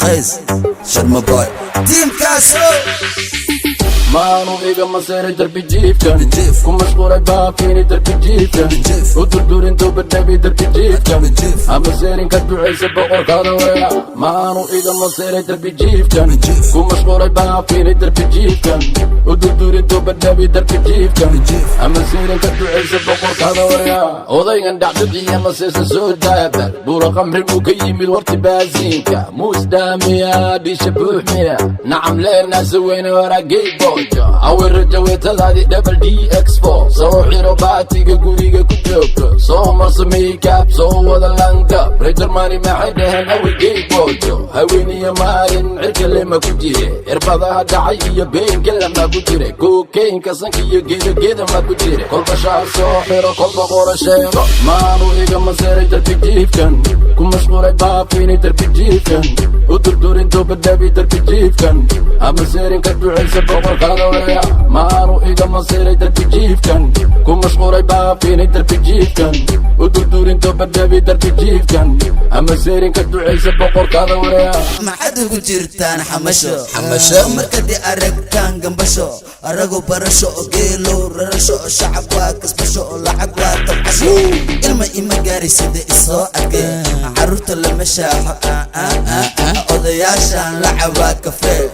Qays Sharma Boy, tiimkaaso. Maanu iga maseeray darbi jiifkan. Jiif. Ku mashquulay baafiini darbi jiifkan. Jiif. U durdurin dubadhabi darbi jiifkan. Jiif. Ama seerin ka ducaysa boqorkaada weya. Maanu iga maseeray darbi jiifkan. Jiif. Ku mashquulay baafiini darbi jiifkan, u durdurin dubadhabi darbi jiifkan. Jiif. Ama seerin ka ducaysa boqorkaada weya. Odaygan dhacdadiya maseesa soo daabal buura qamri buu ka yimid warti baasiinka muusdaamiya dhisha buuxmiya nacam leenaase weyne waraagey boojo awira jaweetadaadii double d x four soo xiro, baatiga guriga ku joogto, soo marso makeup, soo wada langab. Reer Jarmani maxay dhaheen? Awigey boojo haweeniya maalin cirka lema ku jire, irbadaha dhacay iyo beenka lama ku jire, kokaynka sanka iyo geeda ma ku jire, kolba shaar soo xiro, kolba qora sheego. Maanu iga maseeray darbi jiifkan, ku mashquulay baafiini darbi jiifkan, u durdurin dubadhabi darbi jiifkan, ama seerin ka ducaysa boqorkaada weya. Maanu iga maseeray darbi jiifkan, ku mashquulay baafiini darbi jiifkan, u durdurin dubadhabi darbi jiifkan, ama seerin ka ducaysa boqorkaada weya. Maxaad ugu jirtaan xamasho? Xamasho. Markadii aragtaan gambasho, arago barasho, geelow rarasho, shacab waa kasbasho, lacag waa tabcasho. Ilma ima gaari sida isoo adkay, caruurta lama shaaxo, odayaashan la cabaa kafee.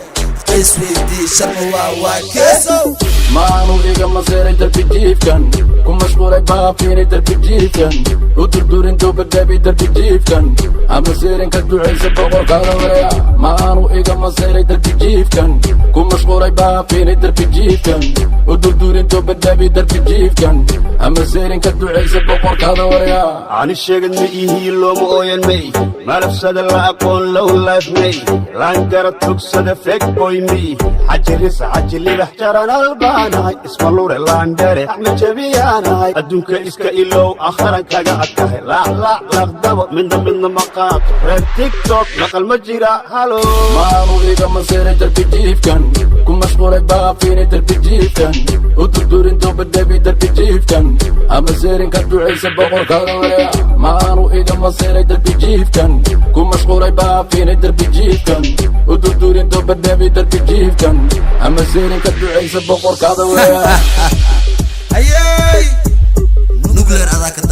Qays weydii, Sharma waa keesow. Maanu iga maseeray darbi jiifkan, ku mashquulay baafiini darbi jiifkan, u durdurin dubadhabi darbi jiifkan, ama seerin ka ducaysa boqorkaada weya. Maanu iga maseeray darbi jiifkan, ku mashquulay baafiini darbi jiifkan, u durdurin dubadhabi darbi jiifkan, ama seerin ka ducaysa boqorkaada weya. Ani sheegad ma ihi, looma ooyan may, malabsada la aqoon, low life may, laangara tugsada, fake boy ma ihi, xajiris xaji libax jaran albaanahay, ismalure laandhere axmed jabiyaanahay, adduunka iska ilow, akharan kaga adkahay, laaclaac laqdabo, midna midna ma qaato, reer TikTok maqal ma jira halo. Maanu iga maseeray darbi jiifkan, ku mashquulay baafiini darbi jiifkan, u durdurin dubadhabi darbi jiifkan, ama seerin ka ducaysa boqorkaada weya. Maanu iga maseeray darbi jiifkan, ku mashquulay baafiini darbi jiifkan, u durdurin dubadhabi darbi jiifkan, ama seerin ka ducaysa boqorkaada weya. Ayay nuclear adaa ka.